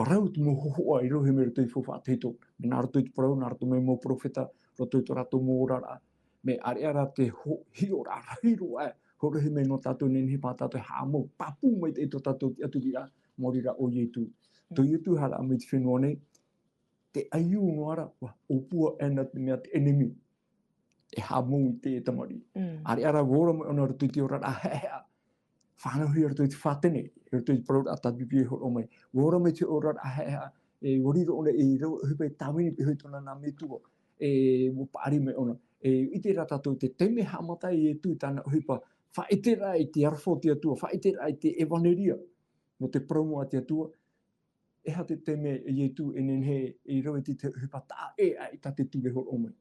ʻua rau te mau hōhoʻa i rohe mai roto i te faufaʻa tahito, nā roto i te parau, nā roto mai mau perofeta, roto i tō rātou mau oraraʻa, mea ʻāreʻa rā te hō-, hiʻoraʻa rahi roa, e, hōroʻahia mai nō tātou nehenehe paha tātou e haʻamau, pāpū maitaʻi tō tātou tiʻaturiraʻa, maori rā ʻo Ietu. Tō Ietu haere mai te fenua nei, te ʻaiū noa ra, ʻua ʻōpua ʻana te mea te ʻenemi. E haʻamou i te tamariʻi. ʻAreʻa rā, ʻua ora mai ʻōna i roto i te oraraʻa heʻeheʻa. Fānauhia i roto i te fātene, i roto i te parau ra tā te pipi e hōroʻa mai. ʻUa ora mai te oraraʻa heʻeheʻa, e, ʻua riro ʻōna i rave ʻohipa e tāvini, e hoʻi tōna nā metua, e, ʻua paʻari mai ʻōna. E, ʻite rā tātou te taime haʻamata ai Ietu i tāna ʻohipa, faʻaʻite rā i te aroha o te Atua, faʻaʻite rā i te ʻevaneria, nō te parau mau a te Atua, e aha te taime Ietu e nehenehe e rave i te ʻohipa taʻa ʻē aʻe tā te ture e hōroʻa mai.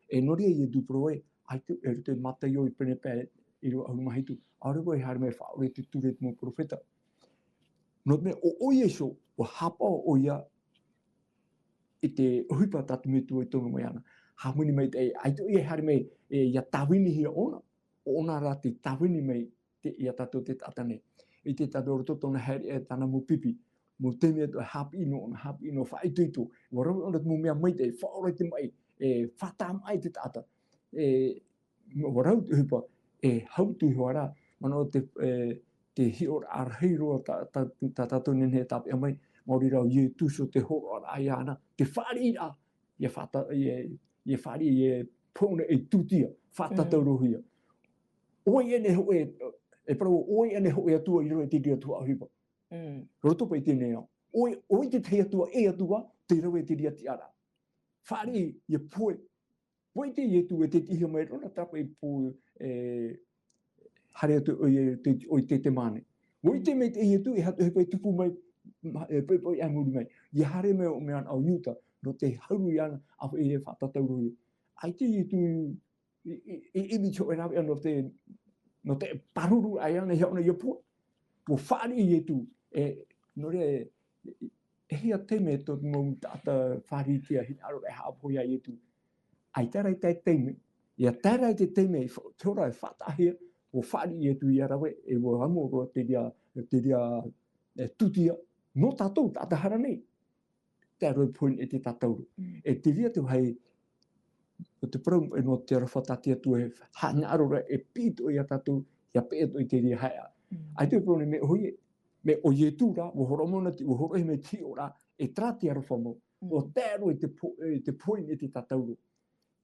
E nō reira Ietu parau ai, ʻaita, e roto i Mataio i pene pae ʻīrava ʻahuru mā hitu, ʻaore rā e haere mai e faʻaʻore i te ture te mau perofeta. Nō te mea ʻo, ʻo Iesu, ʻua haʻapaʻo ʻoia i te ʻohipa tā te Metua i tono mai ana. Hāmani maitaʻi, ʻaita ʻoia e haere mai, e, ʻia tāvinihia ʻōna, ʻo ʻōna rā tei tāvini mai te, ia tātou te taʻata nei. ʻIte tātou i roto tōna haereʻa e tāna mau pipi. Mau taime atoʻa e haʻapiʻi noa, ʻōna haʻapiʻi noa, faʻaitoito. ʻUa rave ʻōna te mau mea maitaʻi, faʻaora i te maʻi, e, faʻataʻa maʻi te taʻata. E, ʻua rau te ʻohipa, e hau atu iho ā rā, manaʻo te, e, te hiʻoraʻa rahi roa tā, tā, tā tātou nehenehe e tāpeʻa mai, maori rā ʻo Ietu iho te hōroʻaraʻa iāna, te fāriʻiraʻa, ʻia faʻata-, ʻia, ʻia fāriʻi, ʻia pōʻona ei tūtia, faʻatataurohia. ʻO vai ʻaʻe hōʻē, e parau, ʻo vai ʻaʻe hōʻē atua i rave i te reira tuhaʻa ʻohipa. Roto paʻi i teie nei ao. ʻO vai, ʻo vai te tahi atua, e atua, tei rave i te reira tiʻaraʻa. Fāriʻi, ʻia pohe. ʻUa ʻite Ietu e tei tiʻahia mai ra ʻōna, terā paʻi pō, e, haere atu ʻoia i te, ʻoia i Ketesemane. ʻUa ʻite mai te Ietu, e aha te ʻohipa e tupu mai, ma-, e, poʻipoʻi ā muri mai. ʻIa haere mai ʻo mea ana ʻo Iuta, nō te hauru iāna, ʻa, e faʻatataurohia. ʻAita Ietu i, i, i, i ʻimi i te hōʻē rāveʻa nō te, nō te pāruru aʻe āna iho ʻōna ʻia pohe. ʻUa fāriʻi Ietu, e, nō reira, e, e, e hia taime tō te mau taʻata Pharisea hinaʻaro e haʻapohe iā Ietu. ʻAita rā te taime, ʻia tae ra te taime, i fa-, te hora e faʻataʻahia, ʻua fāriʻi Ietu ʻia rave, e ʻua amo roa te reira, te reira, e, tūtia, nō tātou, taʻata hara nei. Tae roa i te pohe i te tātauro. E te reira te vāhi, o te parau, e nō te aroha tā te Atua e hinaʻaro ra, e piʻi atoʻa ia tātou, ʻia peʻe atoʻa i te reira haeʻa. ʻAita e parau nei mea ʻohie, mea ʻo Ietu rā, ʻua hōroʻa mai ʻōna te, ʻua hōroʻahia mai te hiʻoraʻa, e terā te aroha mau. ʻUa tae roa i te po-, e, te pohe i te tātauro.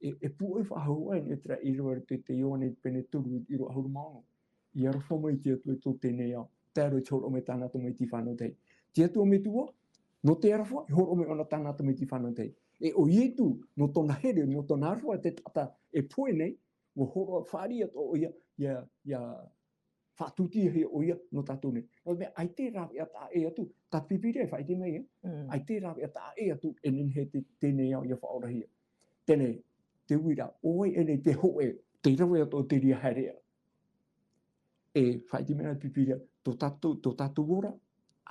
E, e pūʻoi faʻahou ʻoia i terā ʻīrava i roto i te Ioane pene toru, ʻīrava ʻahuru mā ono. ʻIa aroha mai te Atua i tō teie nei ao. Tae roa i te hōroʻa mai tāna tamaiti fānau tahi. Te Atua Metua, nō te aroha, e hōroʻa mai ʻōna tāna tamaiti fānau tahi. E ʻo Ietu, nō tōna here, nō tōna aroha te taʻata e pohe nei, ʻua hōroʻa fāriʻi atoʻa ʻoia, ʻia, ʻia faʻatūtiahia ʻoia nō tātou nei. Nō te mea, ʻaita e rāveʻa taʻa ʻē atu, tā te Pīpīria e faʻaʻite mai, e? ʻAita e rāveʻa taʻa ʻē atu, e nehenehe te, teie nei ao ʻia faʻaorahia. Teie nei, te uiraʻa, ʻo vai ʻaʻe te hōʻē, tei rave atoʻa te reira haereʻa. E faʻaʻite mai ra te Pīpīria, tō tātou, tō tātou ora,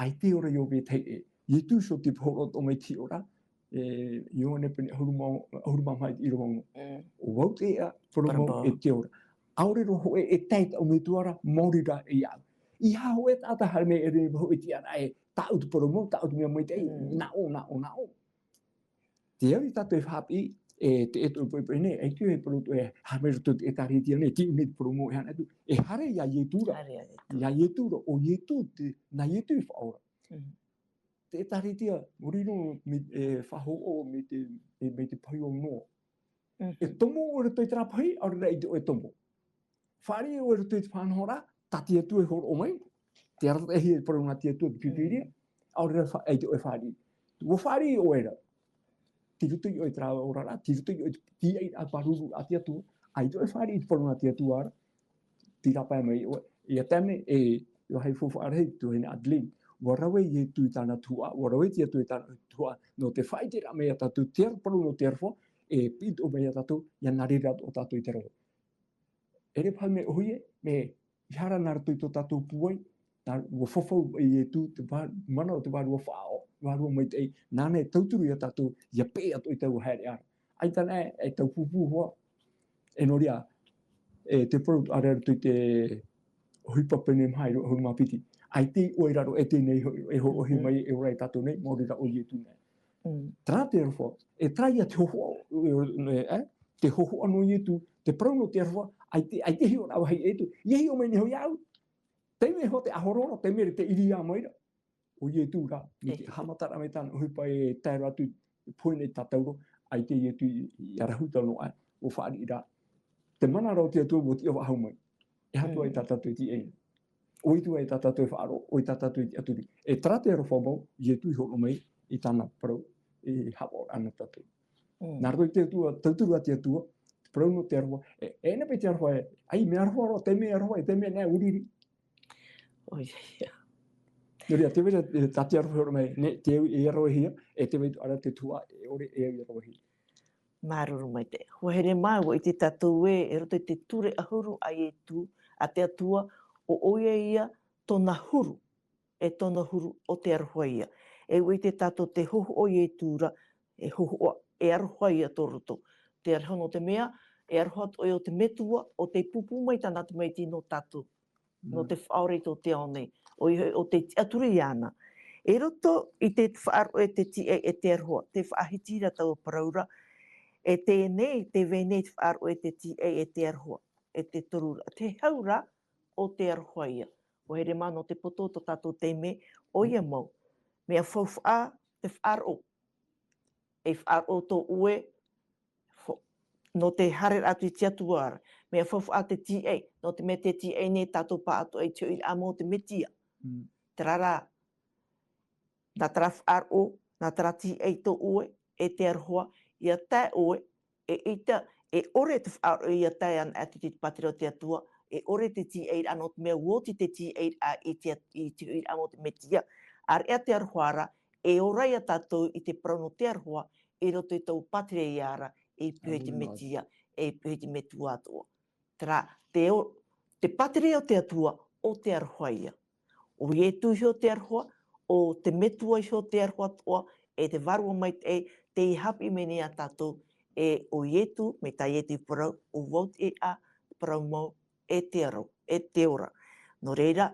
ʻaita e ora iō vetahi ʻē. Ietu iho te hōroʻa atoʻa mai te hiʻoraʻa, e, Ioane pene ʻahuru mā, ʻahuru mā maha i te ʻīrava ono. ʻO vau te ʻēʻa, te porōmu e te ora. ʻAore roa hōʻē e tae i tāʻu Metua ra, maori rā e iāʻu. ʻEiaha hōʻē taʻata haere mai e rave hōʻē tiʻaraʻa e, tāʻu te porōmu, tāʻu te mea maitaʻi, nā ʻō, nā ʻō, nā ʻō. Te au ia tātou e faʻaʻite, e, te, e, te, e, e, nei, e te, e, parau, e, haere mai roto i te ʻĒtārētia nei, te, nei, te porōmu e haere atu, e haere iā Ietu ra. Haere iā Ietu. Iā Ietu ra, ʻo Ietu te, nā Ietu i faʻaora. Te ʻĒtārētia, ʻua riro mai, e, faʻahou mai te, e, mai te pahi o Noa. E tomo ʻoe i roto i terā pahi, ʻaore rā ʻaita ʻoe e tomo. Fāriʻi ʻoe i roto i te faʻanahoraʻa, tā te Atua e hōroʻa mai, te arataʻihia e parau nā te Atua te Pīpīria, ʻaore rā fa-, ʻaita ʻoe e fāriʻi. ʻUa fāriʻi ʻoe ra. Tei roto iho i terā oraraʻa, tei roto iho i te, te ʻāʻamu pāruru a te Atua, ʻaita ʻoe e fāriʻi i te parau nā te Atua ra. Tei rāpae mai ʻoe, ia tae mai, e, ʻua haere faufaʻa rahi te tuahine Adeline. ʻUa rave Ietu i tāna tuhaʻa, ʻua rave te Atua i tāna tuhaʻa, nō te faʻaʻiteraʻa mai ia tātou te aroha, parau nō te aroha, e piʻi atoʻa mai ia tātou, ʻia nā reira atoʻa tātou i te rave. ʻEre paha mea ʻohie, mea ʻeiaha rā nā roto i tō tātou pūai, nā, ʻua fafau Ietu, te vā-, mana o te Vārua Faʻaʻore, Vārua Maitaʻi, nāna e tauturu ia tātou, ʻia peʻe atoʻa i taua haereʻa ra. ʻAita anaʻe, e tau pūpū hoʻi, e nō reira, e te parau ʻāreʻa roto i te ʻohipa pene maha ʻahuru mā piti. ʻAita ʻoe i raro, e teie nei ho-, e hōroʻahia mai, e ora ia tātou nei, maori rā ʻo Ietu nei. Terā te aroha, e terā ia te hōhoʻa, e, e, te hōhoʻa nō Ietu, te parau nō te aroha, ʻaita, ʻaita e hiʻo rā vāhi Ietu, ʻia hiʻo mai nei hoʻi iāʻu. Taime hoʻi te ʻahororo, taime ra te ʻiriā mai ra. ʻo Ietu rā, mai te haʻamataraʻa mai tāna ʻohipa e tae roa atu, pohe nei tātauro, ʻaita Ietu i, i arahu tau noa, ʻua fāriʻi rā. Te mana ra o te Atua ʻua tiʻa faʻahou mai. E aha atu ai tā tātou e tiʻa ai? ʻOia atu ai tā tātou e faʻaroʻo, ʻoia tā tātou e tiʻaturi. E terā te aroha mau, Ietu i hōroʻa mai i tāna parau, e haʻapaʻo ana tātou. Nā roto i te Atua, tauturu a te Atua, te parau nō te aroha, e, e na paʻi te aroha, e, ai, mea aroha roa, te mea aroha, e te mea nā ʻuriri. ʻOia, ia. Nō reira, te vai ra, e, tā te aroha e hōroʻa mai, ne, te au e arohia, e te vai ra te tuhaʻa, e ʻore e au e arohia. Māuruuru maitaʻi. ʻUa here mā, ʻua ʻite tātou ē, e roto i te ture ʻahuru a Ietu, a te Atua, ʻo ʻoia ia tōna huru, e tōna huru o te aroha ia. E ʻua ʻite tātou te hōhoʻa o Ietu ra, e hōhoʻa, e aroha ia tō roto. Te aroha nō te mea, e aroha atoʻa ʻoia o te Metua, ʻo tei pūpū mai tāna tamaiti nō tātou. Nō te faʻaora i tō te ao nei. ʻOia hoʻi, ʻo tei tiʻaturi iāna. I roto i te faʻaroʻo e te tiʻai e te aroha, tē faʻahiti ra taua parau ra, e teie nei, tē vai nei te faʻaroʻo e te tiʻai e te aroha, e te toru ra. Te hau ra, ʻo te aroha ia. ʻUa here mā nō te poto o tō tātou taime, ʻoia mau. Mea faufaʻa te faʻaroʻo. E faʻaroʻo tō ʻoe, fo-, nō te haereraʻa atu i te Atua ra. Mea faufaʻa te tiʻai, nō te mea tē tiʻai nei tātou pāʻatoʻa i te hoʻiraʻa mau o te Mesia. Mm. Terā rā, nā terā faʻaroʻo, nā terā tiʻai tō ʻoe, e te aroha, ʻia tae ʻoe, e ʻita, e ʻore te faʻaroʻo ʻia tae ana atu i te pātireia o te Atua, e ʻore te tiʻairaʻa nō te mea ʻua oti te tiʻairaʻa i te, i te hoʻiraʻa mau o te Mesia. ʻĀreʻa te aroha ra, e ora ia tātou i te parau nō te aroha, i roto i taua pātireia ra, ei pohe i te Mesia, ei pohe i te Metua atoʻa. Terā, te o-, te pātireia o te Atua, ʻo te aroha ia. ʻO Ietu iho te aroha, ʻo te Metua iho te aroha atoʻa, e te Vārua Maitaʻi, tei haʻapiʻi mai nei ia tātou, e ʻo Ietu, mai tā Ietu i parau, ʻo vau te ʻēʻa, parau mau, e te aro, e te ora. Nō reira,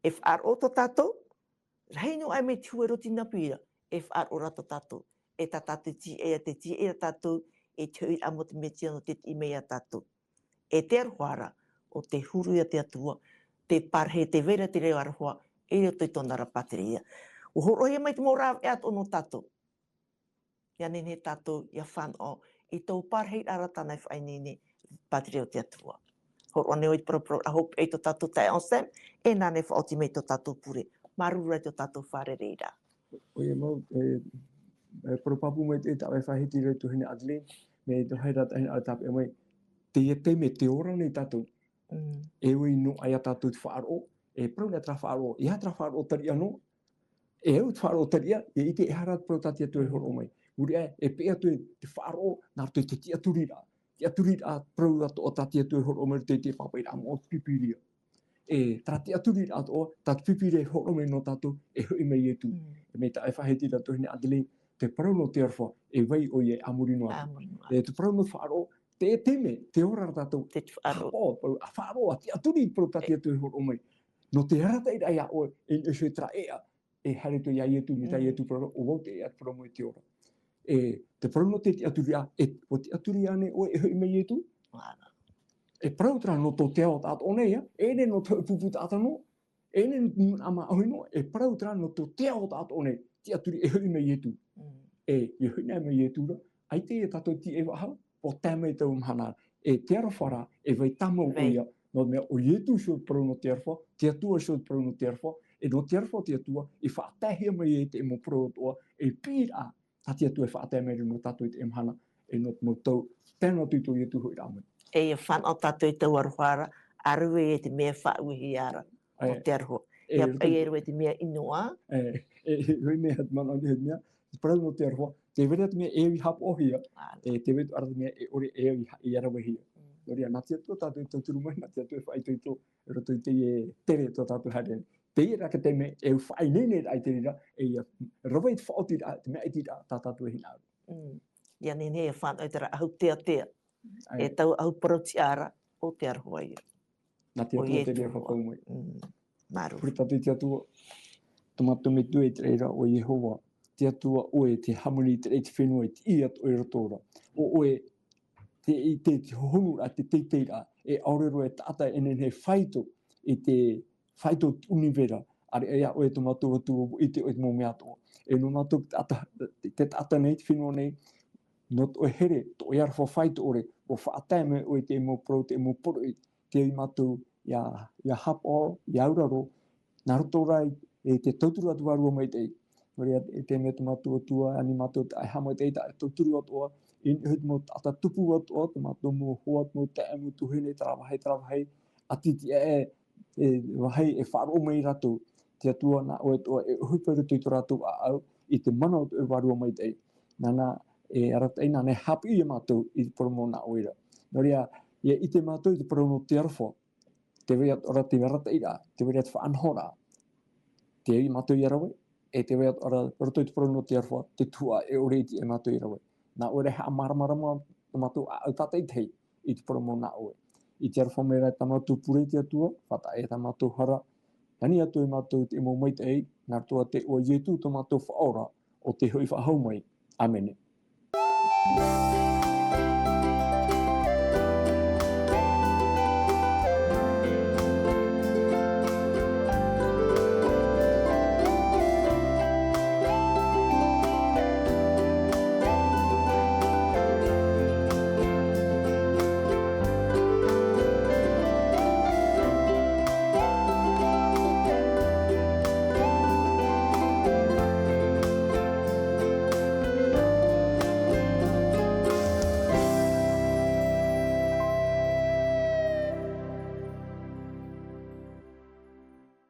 e faʻaroʻo tō tātou, rahi noa aʻe mai te huru o te ʻāpī ra, e faʻaroʻo rā tō tātou. E tā tātou tiʻai, e te tiʻai ia tātou, e te hoʻiraʻa mau o te Mesia nō te tiʻi mai ia tātou. E te aroha ra, ʻo te huru ia te Atua, te parahi, tē vai ra te reo aroha, i roto i tōna ra pātireia. ʻUa hōroʻahia mai te mau rāveʻa atoʻa nō tātou. ʻIa nehenehe tātou, ʻia fānaʻo, i taua parahiraʻa ra tāna e faʻaineine, pātireia o te Atua. Hōroʻa nei ʻoe i te paraparau hopeʻa i tō tātou taeaʻe Anselme, e nāna e faʻaoti mai tō tātou pure. Māuruuru i tō tātou fārereiraʻa. ʻOia mau, e, e, parau pāpū maitaʻi tā ʻoe e faʻahiti ra e tuahine Adeline, mai tō haere atu e tāpeʻa mai. Teie taime tē ora nei tātou. Mm. E ui noa ia tātou te faʻaroʻo, e parau nei terā faʻaroʻo, e aha terā faʻaroʻo tariʻa noa, e au te faʻaroʻo tariʻa, e ʻite e aha rā te parau tā te Atua e hōroʻa mai. Muri aʻe, e peʻe atu e te faʻaroʻo, nā roto i te tiʻaturiraʻa. Tiʻaturiraʻa, parau atoʻa tā te Atua e hōroʻa mai i roto i te pāpaʻiraʻa mau o te Pīpīria. E, terā tiʻaturiraʻa atoʻa, tā te Pīpīria e hōroʻa mai nō tātou, e hoʻi mai Ietu. Mm. E mai tā ʻoe e faʻahiti ra e tuahine Adeline, te parau nō te aroha, e vai ʻoia e a muri noa atu. A muri noa atu. E, te parau nō te faʻaroʻo, te, te mea, tē ora ra tātou. Te faʻaroʻo. Haʻapaʻo, a faʻaroʻo, a tiʻaturi i te parau tā te Atua e hōroʻa mai. Nō te arataʻiraʻa ia ʻoe, e, e, e terā ʻēʻa, e haere atu ia Ietu, mai tā Ietu parau, ʻo vau te ʻēʻa, te parau mau e te ora. E, te parau nō te tiʻaturi, ā, e, ʻua tiʻaturi ānei ʻoe e hoʻi mai Ietu? Ānā. E parau terā nō tō te ao taʻatoʻa nei, ā, e ʻere nō te hoʻi pupu taʻata noa, e ʻere nō te manaʻo māʻohi noa, e parau terā nō tō te ao taʻatoʻa nei, tiʻaturi e hoʻi mai Ietu. Mm. E, ʻia hoʻi na mai Ietu ra, ʻaita ia tātou tiʻa faʻahou, ʻua tae mai taua mahana. E te aroha ra, e vai tāmau ʻoia, nō te mea ʻo Ietu iho te parau nō te aroha, te Atua iho te parau nō te aroha, e nō te aroha o te Atua, i faʻataehia mai ai te mau parau atoʻa, e piʻiraʻa, tā te Atua e faʻatae mai ra nō tātou i teie mahana, e nō te mau tau, tae noa atu i tō Ietu hoʻiraʻa mai. E ʻia fānaʻo tātou i taua aroha ra, ʻāruʻe i te mea faʻauehia ra, ʻo te aroha. E, ʻia, e, ʻia rave i te mea ʻino ā. E, e, e, hoʻi mea, te manaʻo nei, hoʻi mea, te parau nō te aroha, tē vai ra te mea e au i haʻapaʻohia, ānā, e, tē vai ra te mea e ʻore e au i ha-, i ravehia. Mm. Nō reira, nā te Atua tātou e tauturu mai, nā te Atua e faʻaitoito, i roto i teie tere tō tātou haere. Teie rā te taime e au faʻaineineraʻa i te reira, e ʻia rave i te faʻaotiraʻa, te mea ʻitiraʻa, tā tātou e hinaʻaro. Mm. ʻIa nehenehe e fānaʻo i terā ʻahu teatea. ʻAe. E taua ʻahu parau-tiʻa ra, ʻo te aroha ia. Nā te Atua te reira e faʻapāpū mai. Mm. Māuruuru. Pure tātou i te Atua, tō mātou Metua i te raʻi ra ʻo Iehova, te Atua ʻoe, tē hāmani i te raʻi i te fenua, i te ʻī atoʻa i roto ra. ʻO ʻoe, te, i te, te hohonuraʻa, te teiteiraʻa, e ʻaore roa e taʻata e nehenehe e faito, i te faito o te ʻunivera, ʻareʻa iā ʻoe tō mātou Atua, ʻua ʻite ʻoe i te mau mea atoʻa. E nō mātou te taʻata, te taʻata nei, te fenua nei, nō tō ʻoe here, tō ʻoe aroha faʻaitoito, ʻua faʻatae mai ʻoe i te mau parau, te mau poroʻi, tei mātou ʻia, ʻia haʻapaʻo, ʻia auraro, nā roto rā i te tauturu a te Vārua Maitaʻi. Nō reira, e te mea tō mātou Atua, ani mātou taʻata haʻamaitaʻi, taʻata tauturu atoʻa, i niʻa hoʻi te mau taʻata tupu atoʻa, tō mātou mau hoa, mau taeaʻe, mau tuahine, terā vāhi, terā vāhi, ʻati atu e, e vāhi e faʻaroʻo mai rātou. Te Atua, nā ʻoe atoʻa e ʻohipa i roto i tō rātou ʻāʻau, i te mana o te Vārua Maitaʻi. Nāna e arataʻi, nāna e haʻapiʻi iā mātou i te parau mau nā ʻoe ra. Nō reira, ʻia ʻite mātou i te parau nō te aroha, tē vai atoʻa ra te arataʻiraʻa, tē vai ra te faʻanahoraʻa. Tē vai mātou ʻia rave, e tē vai atoʻa ra roto i te parau nō te aroha, te tuhaʻa e ʻore i te, e mātou ʻia rave. Nā ʻoe ra e haʻamāramarama tō mātou ʻāʻau tātaʻitahi i te parau mau nā ʻoe. I te aroha mai ra tā mātou pure te Atua, faʻataʻa tā mātou hara, ani atu e mātou te mau maitaʻi, nā roto iā te iʻoa o Ietu tō mātou Faʻaora, ʻo tē hoʻi faʻahou mai. ʻĀmene.